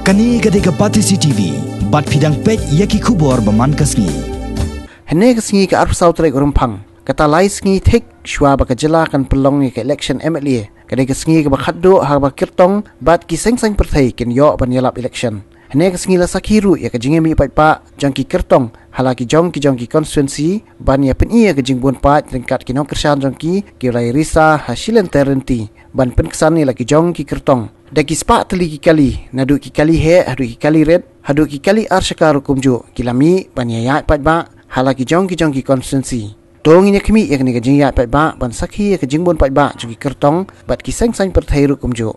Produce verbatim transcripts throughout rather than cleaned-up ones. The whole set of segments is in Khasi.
Kane ka dei ka Batesi T V, bad phi dang peit ïa ki khubor ba man ka sngi. Hynne ka sngi ka arphew saw tarik u Rymphang, kata lai sngi thik shuwa ba ka jylla kan pynlong ïa ka election M L A, ka dei ka sngi kaba khatduh ha kaba kyrtong bad ki seng saiñ pyrthei kin ïoh ban ïalap election. Hynne ka sngi la sakhi ruh ïa ka jingïamih paidbah jong ki kyrtong ha la ki jong ki jong ki constituency ban ïa pyni ïa ka jingbun paid ryngkat ki nongkyrshan jong ki, ki la ïa risa ha shilynter lynti ban pynksan ïa la ki jong ki kyrtong da ki spah tylli ki kali, naduh ki kali heh haduh ki kali rit haduh ki kali ar shaka ruh kumjuh, ki la mih ban ïa ïaid paidbah ha la ki jong ki jong ki constituency. To ngin ïa khmih ïa kane ka jingïaid paidbah ban sakhi ïa ka jingbun paidbah jong ki kyrtong bad ki seng saiñ pyrthei ruh kumjuh.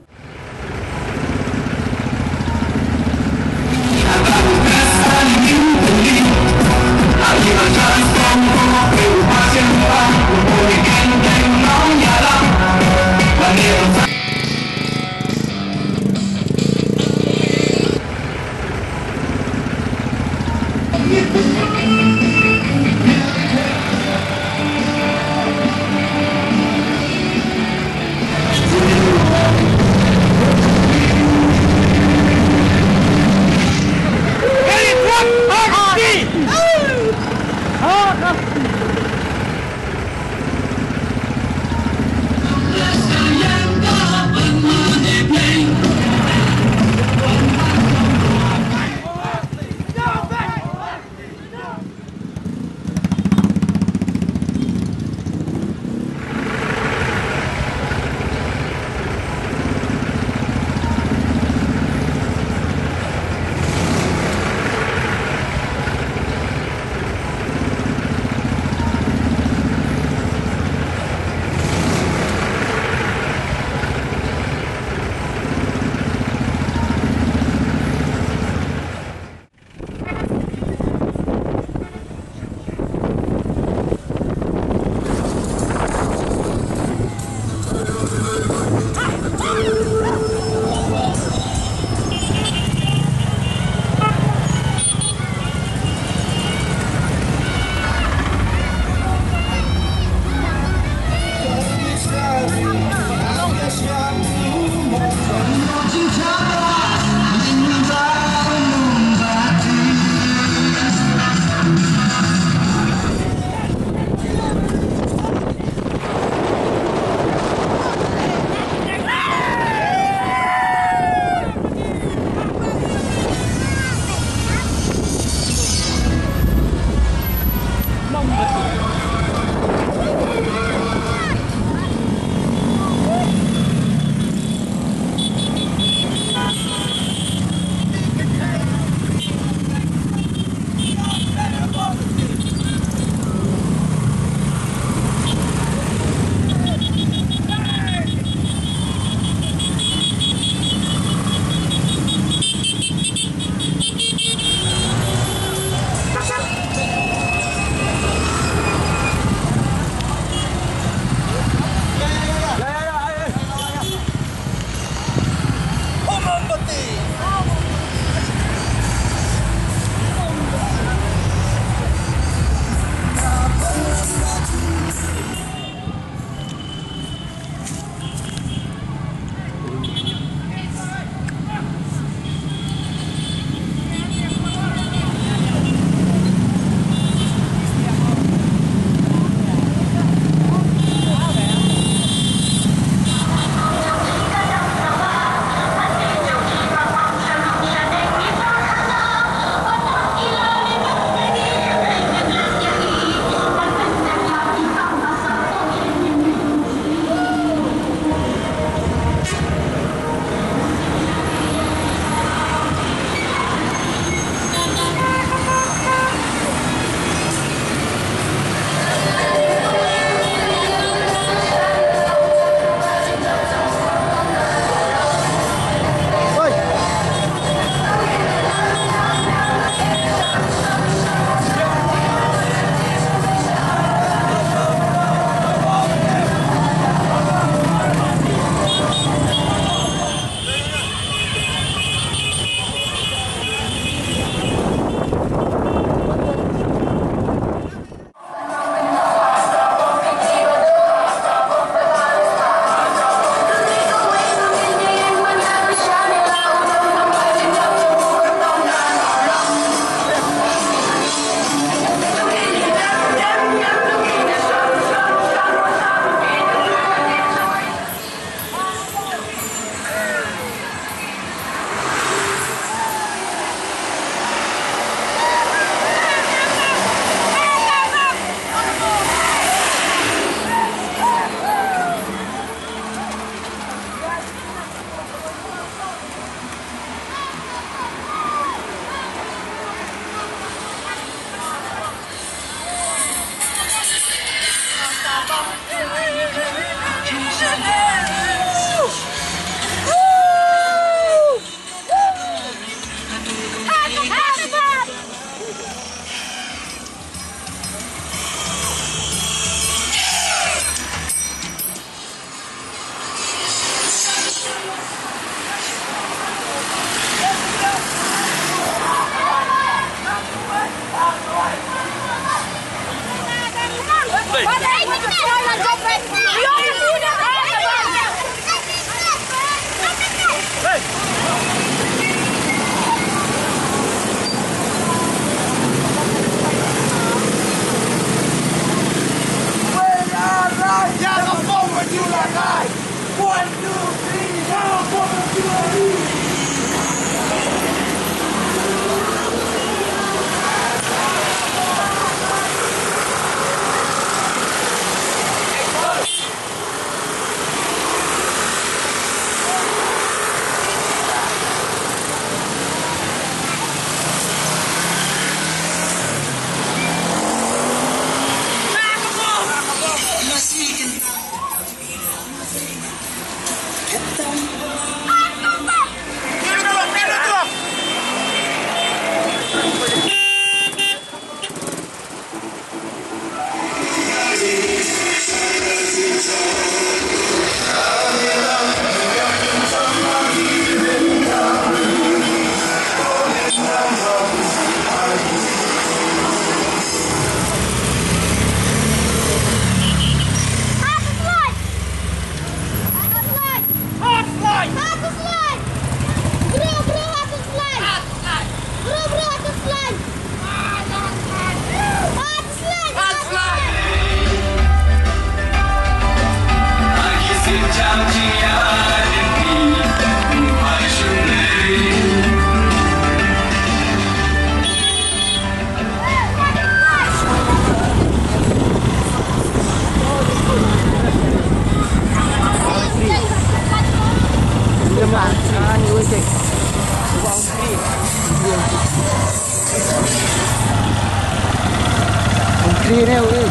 Ini, ini.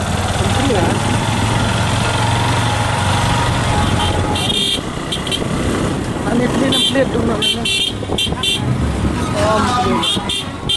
Ini, ini, ini, ini. Oh, ini.